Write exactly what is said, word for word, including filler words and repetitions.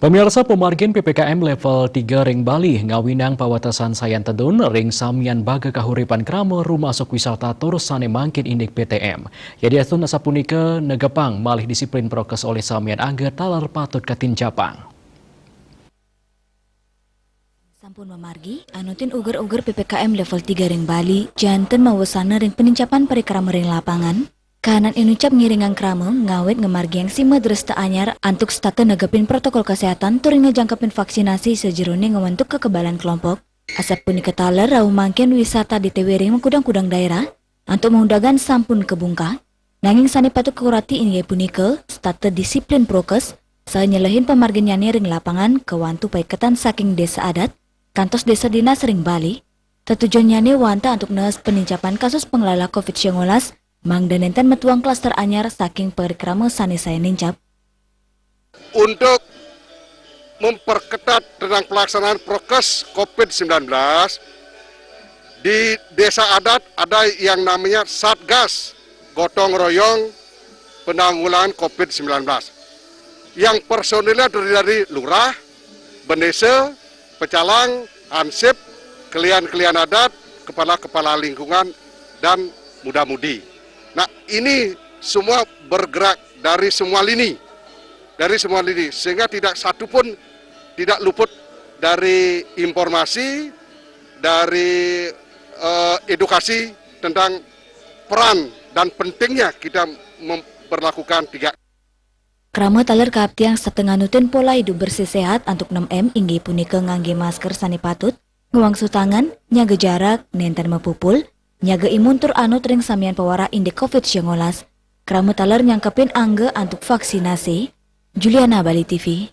Pemirsa, pamargin P P K M level tiga ring Bali ngawinang pawatasan sayan tedun ring samian baga kahuripan krama rumasuk wisata tur sane mangkin indik P T M. Yadiastun asapunika negepang malih disiplin prokes olih samian angga taler patut katinjapang. Sampun mamargi, anutin uger-uger P P K M level tiga ring Bali, janten mawasana ring panincapan parikrama ring lapangan, kahanan inucap ngiringang krama, ngawit ngamargiang sima dresta anyar antuk setata negepin protokol kesehatan tur ngajangkepin vaksinasi sajeroning ngwentuk kekebalan kelompok. Asapunika taler rauh mangkin wisata D T W ring makudang-kudang daerah, antuk maundagan sampun kabungkah, nanging sane patut kaurati inggih punika setata disiplin prokes, saha nyelehin pamarginnyane ring lapangan kawantu paiketan saking desa adat, kantos desa dinas ring Bali. Tetujonnyane wantah antuk nees panincapan kasus panglala covid sembilan belas, mangda nenten metuang klaster anyar saking parikrama sane sayan nincap. Untuk memperketat tentang pelaksanaan prokes covid sembilan belas, di desa adat ada yang namanya Satgas Gotong Royong Penanggulangan covid sembilan belas, yang personilnya terdiri dari lurah, bendesa, pecalang, hansip, kelian-kelian adat, kepala-kepala lingkungan, dan muda-mudi. Nah, ini semua bergerak dari semua lini, dari semua lini, sehingga tidak satu pun tidak luput dari informasi, dari eh, edukasi tentang peran dan pentingnya kita memperlakukan tiga. Krama taler kaaptiang setata nganutin pola idup bersih sehat antuk enam M inggih punika ngangge masker sane patut, ngwangsu tangan, nyaga jarak, nenten mapupul, nyaga imun tur anut ring samian pawarah indik covid sembilan belas. Krama taler nyangkepin angga antuk vaksinasi. Juliana, Bali T V.